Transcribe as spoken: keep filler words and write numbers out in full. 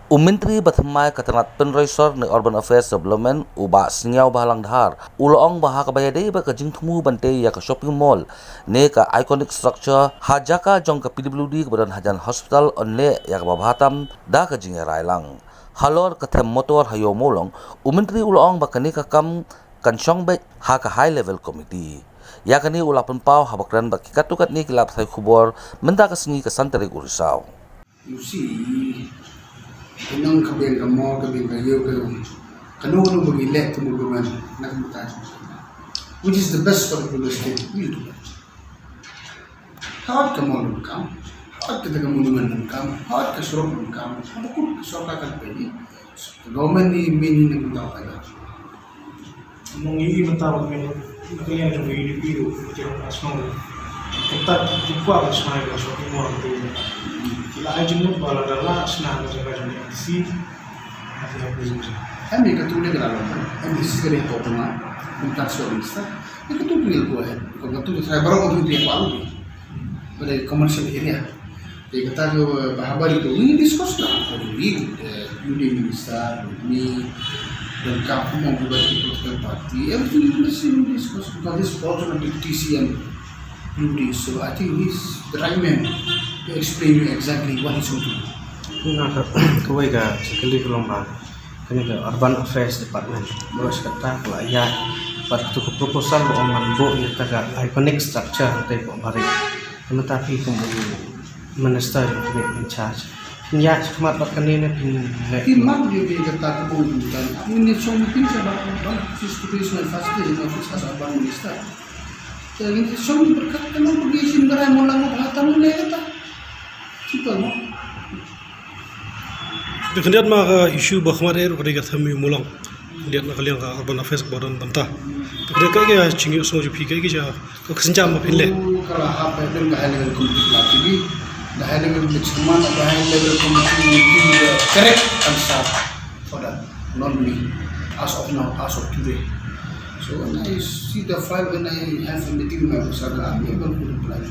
U Myntri ba thymmai ka tnat pynroi sor ne Urban Affairs Development, u Bah Sniawbhalang Dhar, u la ong ba ha kaba ïadei bad ka jingthmu ban tei ïa ka shopping mall ne ka iconic structure ha jaka jong ka P W D kaba don hajan hospital yn leh ïa kaba bha tam da ka jingïarai lang. Halor ka them motor ha Ïew Mawlong, u Myntri u la ong ba kane ka kam kan shong beit ha ka High Level Committee. Ïa kane u la pynpaw haba kren bad ki katto katne ki lad pathai khubor mynta ka sngi ka san tarik u Risaw. You see, ka nong ka biang ka mall, ka biang ka ïew, ka kano kano ba ngi leh ka movement na ka bynta jong ka, which is the best for the Kunduz state, we'll do it. Hot ka mall donkam, hot ka monument donkam, hot ka surok donkam, haba kut ka sorkar kan pynlong. Ka government ni main ni na ka bynta ka. Among ngi mynta ba ngi na ka liang jong ka U D P ruh, ki rong ka shnong ruh. Kata ki kwah ka shnong ka shopping mall ruh. Ki la ai jingmut ba lada la sna ka jaka jong ka M D C. Em ïa katu ne ka la long. Em ïa secretary ko kuma. Kumta so minister. Ïa katu ngi la buh. Ko katu ni sai baroh ko tu ïa kwah ruh. Pada commercial area. Te kata ka, eh, ba haba ri ko ngi discuss lah, ko ri, eh, U D P minister, ni, donkam kumno buat ki political party, everything we must discuss because this falls under the T C M duty. So I think he's the right man to explain you exactly what he's going to do. Nga ka, kawei ka jingkylli ka long ba kane ka Urban Affairs Department, baroh shi katta ka la ïaid bad katu ka proposal ba ong ban buh ïa kata ka iconic structure hangtei hapoh Barik. Ka mynta phi kum u minister jong kane in charge, phin ïaid shakhmat bad kane ne phin leh? Phi mark ïa kata ka bun bun. Ngin ïa shong meeting sha ba, ba, this is today is my first day in office as urban minister. Te ngin ïa shong bad kata ka long ba ngi shim ka rai mo lang mo ba kata mo leh kata. Simple mo. Te khyndiat ma ka issue ba khmat eh ruh ka dei ka them Ïew Mawlong. Khyndiat na ka liang ka Urban Affairs ba don bynta. Te khyndiat kaei ka jingïohsngew jong phi, kaei ka jia ka kynjam ba phin leh? Ka la hap ba don ka high level committee ka la active. The high level chairman of the high level committee will give the correct answer for that, not me, as of now, as of today. So when I see the file, when I have a meeting with my officer, I'll be able to reply.